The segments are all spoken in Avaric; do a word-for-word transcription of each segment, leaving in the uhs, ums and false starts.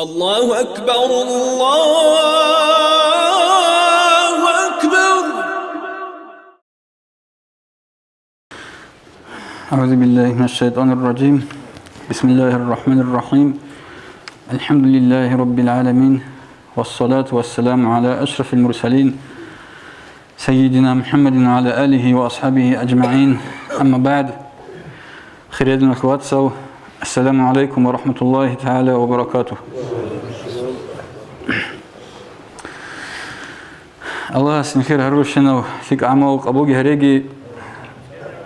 الله أكبر، الله أكبر. أعوذ بالله من الشيطان الرجيم. بسم الله الرحمن الرحيم. الحمد لله رب العالمين. والصلاة والسلام على أشرف المرسلين سيدنا محمد وعلى آله وأصحابه أجمعين. أما بعد. Хириял диналъул вацал, ассаламу гӀалайкум ва рахӀматуллагьи тагӀала ва баракатугь. Аллагьас нилъер гьарурщинаб лъикӀ гӀамал къабулги гьареги,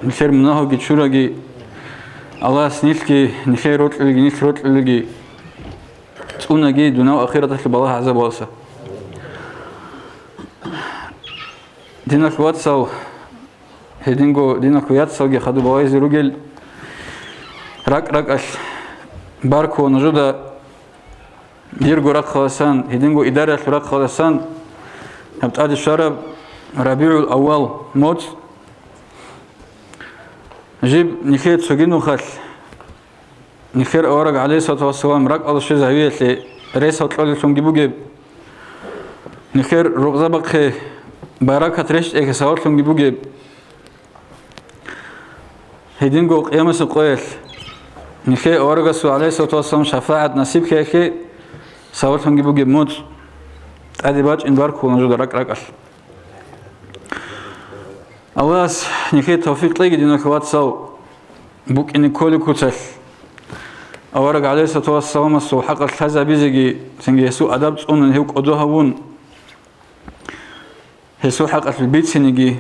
нилъер мунагьалги чураги, Аллагьас нилъги, нилъер рокьулги, нилъ рокьулги цӀунаги дуниял ахираталъул балагь-гӀазабалдаса. Диналъул вацал, гьединго диналъул яцалги хадуб балагьизе ругел ракӀ-ракӀалъ баркула нужеда дирго рахъалдасан, гьединго идараялъул рахъалдасан гьаб тӀаде щвараб РабигӀул-аввал моцӀ. Жиб нилъее цоги нухалъ нилъер авараг, гӀалайгьиссалату вассалам, ракӀалде щвезе гьавиялъе ресал кьолеллъунги бугеб, нилъер рукъзабахъе баракат рещтӀиялъе сабаблъунги бугеб, гьединго къиямасеб къоялъ нилъее аварагасул, гӀалайгьиссалату вассалам, шафагӀат насиблъиялъе сабаблъунги бугеб моцӀ тӀаде бачӀин баркула нужеда ракӀ-ракӀалъ. Аллагьас нилъее тавфикъ кьеги, диналъул вацал, букӀине кколеб куцалъ авараг, гӀалайгьиссалату вассаламасул хӀакъалъ лъазабизеги, цинги гьесул адаб цӀунун, гьев кӀодо гьавун, гьесул хӀакъалъулъ бицинеги,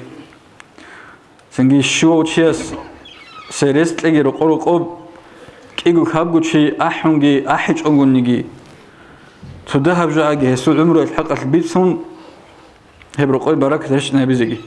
цинги щивав чиясе рес кьеги рокъо-рокъоб, кӀиго-хьабго чи ахӀунги ахӀичӀогониги, цо дагьаб жо гӀаги гьесул гӀумруялъ хӀакъалъ бицун, гьеб рокъой баракат рещтӀинабизеги.